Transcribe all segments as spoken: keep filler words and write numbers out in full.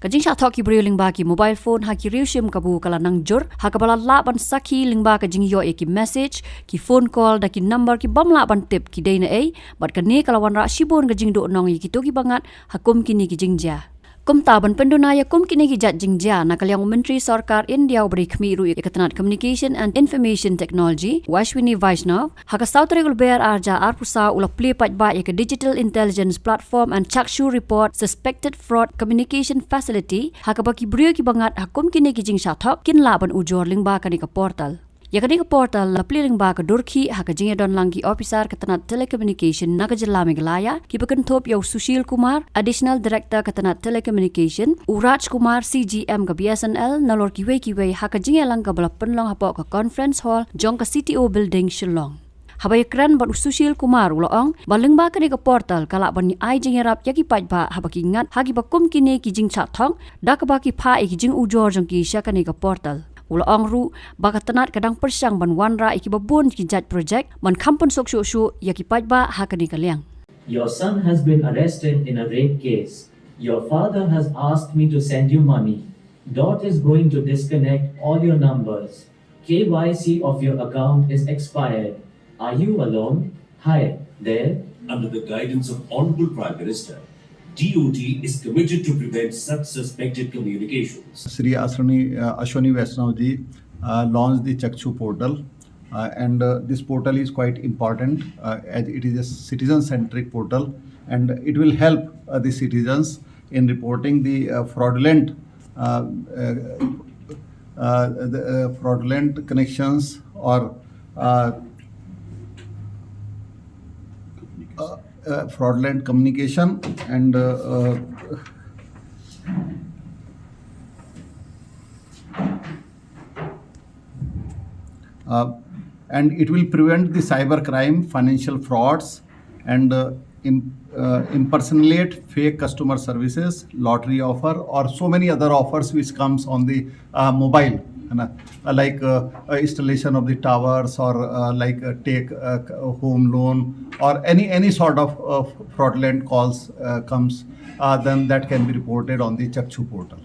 Ka jingshah thok ki briew lyngba ki mobile phone ha ki riew shim kabu ka la nang jur, ha kaba la lah ban sakhi lyngba ka jingïoh ïa ki message, ki phone call da ki number ki bym lah ban tip ki dei na ei, bad kane ka la wanrah shibun ka jingduhnong ïa kito ki bangeit ha kum kine ki jingjia. Kumta ban pynduna ïa kum kine ki jait jingjia, na ka liang u Myntri Sorkar India uba dei khmih ruh ïa ka tnat Communication and Information Technology, u Ashwini Vaishnaw, ha ka saw tarik u Lber ar hajar arphew saw u la plie paidbah ïa ka Digital Intelligence Platform and Chakshu Report Suspected Fraud Communication Facility, ha kaba ki briew ki bangeit ha kum kine ki jingshah thok kin lah ban ujor lyngba kane ka portal. Ïa kane ka portal la plie lyngba ka dur khih ha ka jingïadon lang ki ophisar ka tnat Telecommunication na ka jylla Meghalaya, kiba kynthup ïa u Sushil Kumar, Additional Director ka tnat Telecommunication, u Raj Kumar, C G M ka B S N L, nalor kiwei kiwei, ha ka jingïalang kaba la pynlong hapoh ka Conference Hall jong ka C T O Building, Shillong. Haba ïakren bad u Sushil Kumar u la ong ba lyngba kane ka portal ka lah ban ai jingïarap ïa ki paidbah haba ki ngat ha kiba kum kine ki jingshah thok, da kaba ki phah ïa ki jingujor jong ki sha kane ka portal. U la ong ruh ba ka tnat ka dang pyrshang ban wanrah ïa kiba bun ki jait projek ban kham pynsuk shuh shuh ïa ki paidbah ha kane ka liang. Your son has been arrested in a rape case. Your father has asked me to send you money. Dot is going to disconnect all your numbers. K Y C of your account is expired. Are you alone? Hi there. Under the guidance of Honorable Prime Minister, D O T is committed to prevent such suspected communications. Shri Ashwini, uh, Ashwini Vaishnaw ji, uh, launched the Chakshu portal, uh, and, uh, this portal is quite important, uh, as it is a citizen-centric portal, and it will help, uh, the citizens in reporting the, uh, fraudulent, uh, uh, uh, the, uh, fraudulent connections or, uh, uh, uh, fraudulent communication and, uh, uh, uh, and it will prevent the cyber crime, financial frauds, and, uh, im-, uh, impersonate fake customer services, lottery offer, or so many other offers which comes on the, uh, mobile, है ना? Uh, like, uh, uh, installation of the towers, or, uh, like, uh, take a home loan, or any, any sort of, uh, fraudulent calls, uh, comes, uh, then that can be reported on the Chakshu portal.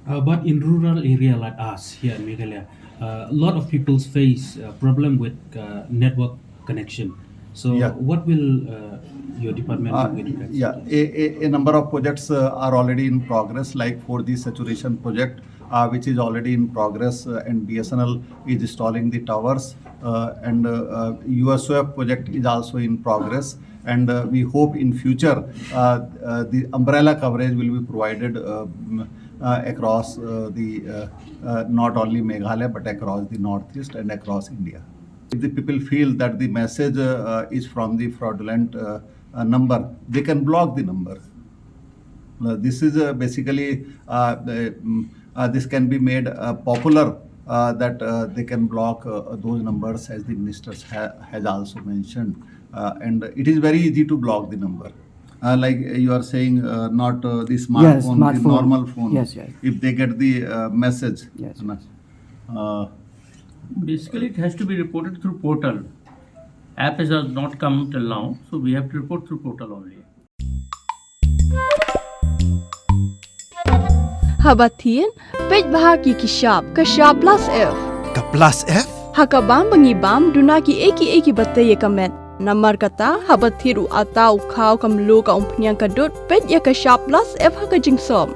Uh, but in rural area like us here in Meghalaya, uh, a lot of people face a problem with, uh, network connection. So, yeah, what will, uh, your department, uh, do with regards, yeah, to this? A, a, a number of projects, uh, are already in progress, like four G saturation project, uh, which is already in progress, uh, and B S N L is installing the towers, uh, and, uh, uh, U S O F project is also in progress. And, uh, we hope in future, uh, uh, the umbrella coverage will be provided, uh, mm, uh, across, uh, the, uh, uh, not only Meghalaya but across the Northeast and across India. If the people feel that the message, uh, uh, is from the fraudulent, uh, uh, number, they can block the number. Uh, this is, uh, basically, uh, the, mm, uh, this can be made, uh, popular, uh, that, uh, they can block, uh, those numbers, as the minister ha- has also mentioned. Uh, and it is very easy to block the number. Uh, like you are saying, uh, not, uh, the smartphone, the normal phone. Yes, yes. If they get the, uh, message, yes, na? Uh, basically, it has to be reported through portal. App has not come till now, so we have to report through portal only. Haba thied, peit bha ki ki shap, ka shap plus F. Ka plus F? Ha ka bam ba ngi bam, duna ki ei ki ei kiba tei ïa ka met. Namar kata, haba thied u atta u khaw ka mluh ka umphniang ka dud, peit ïa ka shap plus F ha ka jingsop.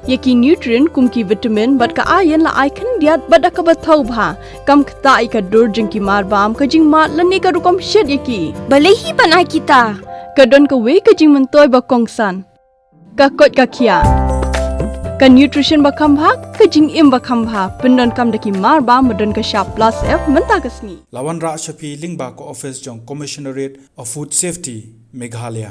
Ïa ki nutrient kum ki vitamin bad ka iron la ai khyndiat bad da kaba thaw bha. Kam ktah ïa ka dur jong ki mar bam, ka jingmad lane ka rukom shet ïa ki. Balei hi ban ai kita? Ka don kawei ka jingmyntoi ba kongsan. Ka koit ka khiah. Ka nutrition ba kham bha, ka jingim ba kham bha. Pyndonkam da ki mar bam ba don ka shap plus F mynta ka sngi. La wanrah sha phi lyngba ka office jong Commissionerate of Food Safety, Meghalaya.